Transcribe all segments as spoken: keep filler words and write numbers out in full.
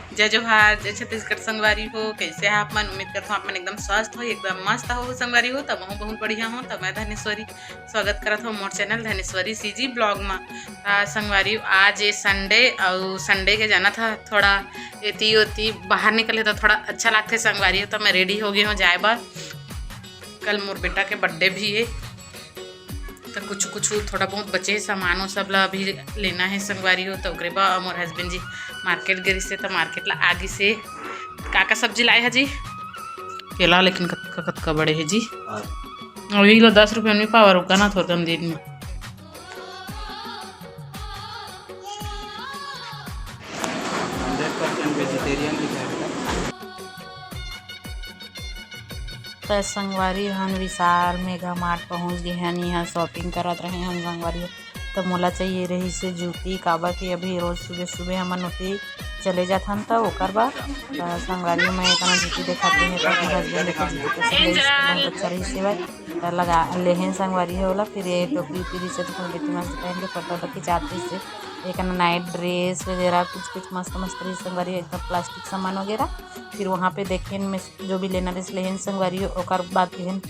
जय जोहार, जय छत्तीसगढ़ संगवारी हो। कैसे हैं आप मन? उम्मीद करत हूँ आप मन एकदम स्वस्थ हो, एकदम मस्त हो संगवारी हो। त महूँ बहुत बढ़िया हूँ। त मैं धनेश्वरी स्वागत करत हूँ मोर चैनल धनेश्वरी सीजी ब्लॉग में। आ, संगवारी, आज ये संडे, और संडे के जाना था थोड़ा एती ओती बाहर निकले तो थोड़ा अच्छा लगथे संगवारी हो। तो मैं रेडी हो गई हूँ जाए बर। कल मोर बेटा के बर्थडे भी है, तो कुछ कुछ थोड़ा बहुत बचे हे सामान, वो सब ला अभी लेना है संगवारी हो। तो ओकरे बा मोर हस्बैंड जी मार्केट गे रहिसे, तो मार्केट ला आगी से का का सब्जी लाए है जी? केला लेकिन कतका कतका बड़े है जी। और ये लो दस रुपये में पावर होगा ना थोड़कन दिन में। हंड्रेड परसेंट वेजिटेरियन लिखा है बेटा। त संगवारी, हम विशाल मेगा मार्ट पहुंच गए हन। यहाँ शॉपिंग करत रहे हम संगवारी। त मोला चाहिए रहिसे जूती, काबर कि अभी रोज सुबह सुबह हमन ओती चले जाथन, त ओकर बर। त संगवारी, मैं एकना जूती देखात रहे, त अपने हस्बैंड के जूती पसंद है, बहुत अच्छा रहिसे भाई। त लगा लेहेन संगवारी हो ओला। फिर ये टोपी उपी रहिसे, त अपन बेटी मस्त पहन के फोटो वोटो खिंचात रहिसे। एकना नाइट ड्रेस वगैरह कुछ कुछ मस्त मस्त रहिसे संगवारी, एकदम प्लास्टिक सामान वगैरह। फिर वहाँ पे देखेन मैं जो भी लेना रहिस लेहेन संगवारी हो। ओकर बाद गेहेन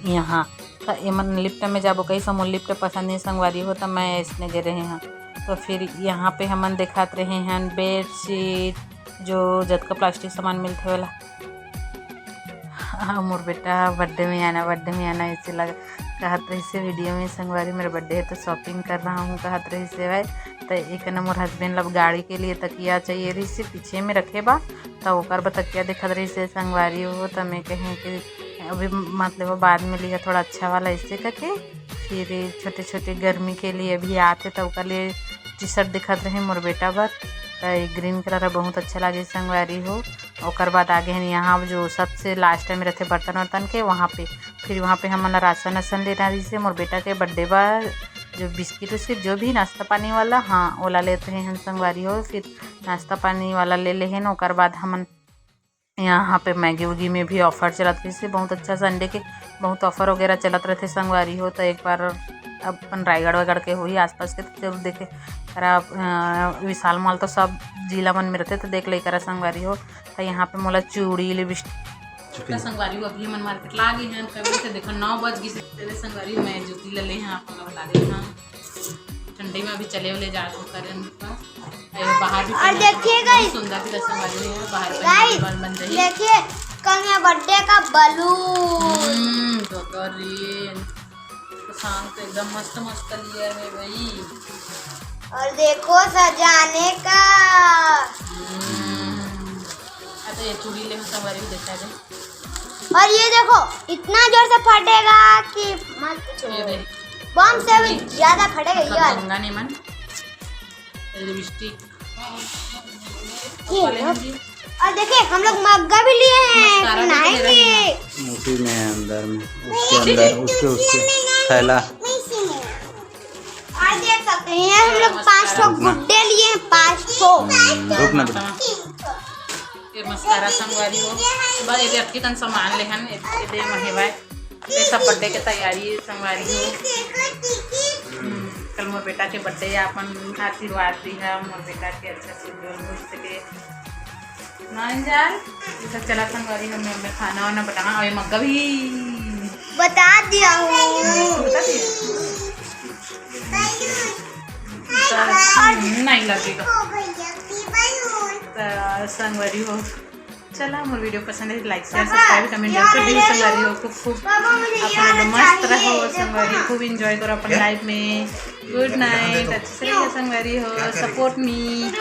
यहाँ, त एमन लिफ्ट में जाबो कहिस, मोर लिफ्ट पसंद नहीं संगवारी हो, त मैं इसने गे रहे हैं। तो फिर यहाँ पे हमन देखात रहे हैं बेडशीट, जो जतका प्लास्टिक सामान मिलथे वाला। हाँ, मोर बेटा बर्थडे में आना, बर्थडे में आना, ऐसे लग कहत रहिसे वीडियो में संगवारी, मेरा बर्थडे है तो शॉपिंग कर रहा हूँ कहत रहिसे भाई। त एक न मोर हस्बैंड ला गाड़ी के लिए तकिया चाहिए रहिसे, पीछे में रखे बा, त ओकर बर तकिया देखत रहिसे संगवारी हो। त मैं कहें कि अभी मत लेवा, बाद में लिहा थोड़ा अच्छा वाला, ऐसे करके। फिर छोटे छोटे गर्मी के लिए अभी आथे, त ओकर लिए टी शर्ट देखत रहे मोर बेटा बर। त ये ग्रीन कलर बहुत अच्छा लागे संगवारी हो। ओकर बाद आगे हन यहाँ जो सबसे लास्ट में रहथे बर्तन वर्तन के, वहाँ पे। फिर वहाँ पे हमन ला राशन वासन लेना रहिसे मोर बेटा के बर्थडे बर, जो बिस्किट उस्किट, जो भी नाश्ता पानी वाला, हाँ, ओला लेत रहे हन संगवारी हो। फिर नाश्ता पानी वाला ले लेहेन। ओकर बाद हमन यहाँ पे मैगी वैगी में भी ऑफर चलत रहिसे, बहुत अच्छा संडे के बहुत ऑफर वगैरह चलत रहथे संगवारी हो। तो एक बार अपन रायगढ़ वगैरह के होही आसपास के, तो जरूर देखे करा। अ, विशाल मॉल तो सब जिला मन में रहथे, तो देख ले करा संगवारी हो। तो यहाँ पे मोला चूड़ी, लिपस्टिक, त संगवारी हो, अभी हमन मार्केट ला गे हन। कब से देखो, नौ बज गिस। चले संगवारी हो, मैं जूती ला ले हन, आप मन ला बता दे हन। ठंडी में अभी चले वाले जात हो करन का। अरे, बाहर भी और पहना देखिए बहुत guys, सुंदर भी रसम वाली है, बाहर पहनने के guys, बाद बन जाएगी। देखिए, कल मेरा बर्थडे का बलून। हम्म, तो करीन। तो शाम तो एकदम मस्त मस्त लिया है भाई। और देखो सजाने का। हम्म। अच्छा, ये चूड़ी ले, संगवारी को दिखा दे। और ये देखो, इतना जोर से फटेगा कि मत पूछो। ये देख। बम से भी ज्यादा फटेगा ये वाला। कंगन एमन, लिपस्टिक। ये लो। और देखिए, हम लोग मग्गा भी लिए हैं, मस्कारा भी ले रहे हैं। उसी में है अंदर में, उसके अंदर, उसके, उसके थैला। और देख सकते हैं, हम लोग पाँच ठो गुड्डे लिए हैं, पाँच ठो। हम्म, रुक ना बेटा। ये मस्कारा संगवारी हो, बस ये अतकी कन सामान लेहन, ये दे महेवाए, ये सब बर्थडे के तैयारी है संगवारी हो। हम्म, कल मोर बेटा के बर्थडे, अपन आशीर्वाद दी है मोर बेटा के अच्छा से जीवन हो सके। ना इंजॉय, ये सब चला संगवारी हो, मैं, मैं खाना वाना बना, और ये मग्गा भी बता दिया हूँ। बता दिया? नहीं लगेगा। तो संगवारी हो, चला, मोर वीडियो पसंद है, लाइक, शेयर, सब्सक्राइब, कमेंट जरूर कर दियो संगवारी हो। खूब खूब आप लोग मस्त रहो संगवारी, खूब एंजॉय करो अपन लाइफ में। गुड नाइट, अच्छे से रहिए संगवारी हो, सपोर्ट मी।